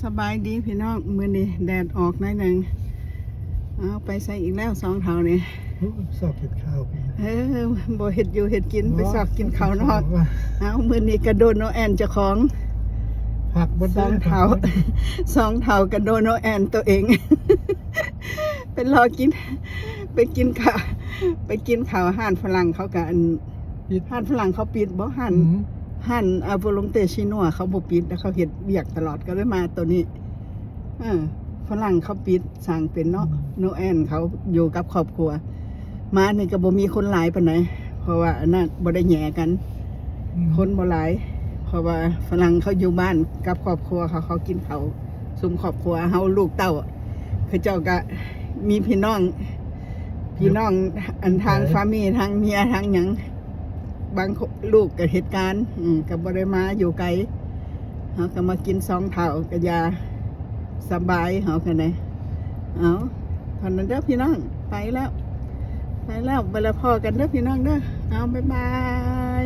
ສະບາຍດີພີ່ນ້ອງ ມື້ນີ້ແດດອອກໜ້ອຍໜຶ່ງ. ເອົາ ໄປໃສອີກແລ້ວສອງເຖົ້ານີ້? ໂອ້ ຊອກເຮັດຂ່າວພີ່. ເອີ ບໍ່ເຮັດຢູ່ເຮັດກິນ ບໍ່ ໄປຊອກກິນເຂົ້ານອກ. ເອົາ ມື້ນີ້ກະໂດນໂນແອນເຈົ້າຂອງ ພັກບໍ່ໄດ້ ສອງເຖົ້າ ພັກບໍ່ໄດ້ ສອງເຖົ້າກະໂດນໂນແອນໂຕເອງ ໄປລໍກິນ ໄປກິນເຂົ້າ ໄປກິນເຂົ້າຮ້ານຝຣັ່ງເຂົາກະອັນ ປິດ ຮ້ານຝຣັ່ງເຂົາປິດບໍ່? ຮ້ານ ອືມ ຮ້ານ ອ່າ ໂວລົງເຕຊີນົວເຂົາບໍ່ປິດ ແລ້ວເຂົາເຮັດວຽກຕະຫຼອດ ກໍເລີຍມາໂຕນີ້. ເອີ ຝຣັ່ງເຂົາປິດ ສ້າງເປັນເນາະ. ອືມ ໂນແອນເຂົາຢູ່ກັບຄອບຄົວ ມານີ້ກໍບໍ່ມີຄົນຫຼາຍປານໃດ ເພາະວ່າອັນນັ້ນບໍ່ໄດ້ແຫຍ່ກັນ. ອືມ ຄົນບໍ່ຫຼາຍ ເພາະວ່າຝຣັ່ງເຂົາຢູ່ບ້ານກັບຄອບຄົວເຂົາ ເຂົາກິນເຂົ້າຊຸມຄອບຄົວເຮົາ ລູກເຕົ້າ ເຂົາເຈົ້າກໍມີພີ່ນ້ອງ ພີ່ນ້ອງ ອັນທາງ ເຮັດໄປ ສາມີ ທາງເມຍ ທາງຫຍັງ ບາງຄົນ ລູກກໍເຮັດການ ອືມ ກໍບໍ່ໄດ້ມາຢູ່ໄກ ເຮົາກໍມາກິນສອງເຖົ້າກໍຢ່າສະບາຍ ເຮົາກໍໄດ້. ເອົາ ເທົ່ານັ້ນເດີພີ່ນ້ອງ ໄປແລ້ວ ໄປແລ້ວ ໄປແລ້ວ ພໍ້ກັນເດີພີ່ນ້ອງເດີ. ເອົາ ບາຍບາຍ.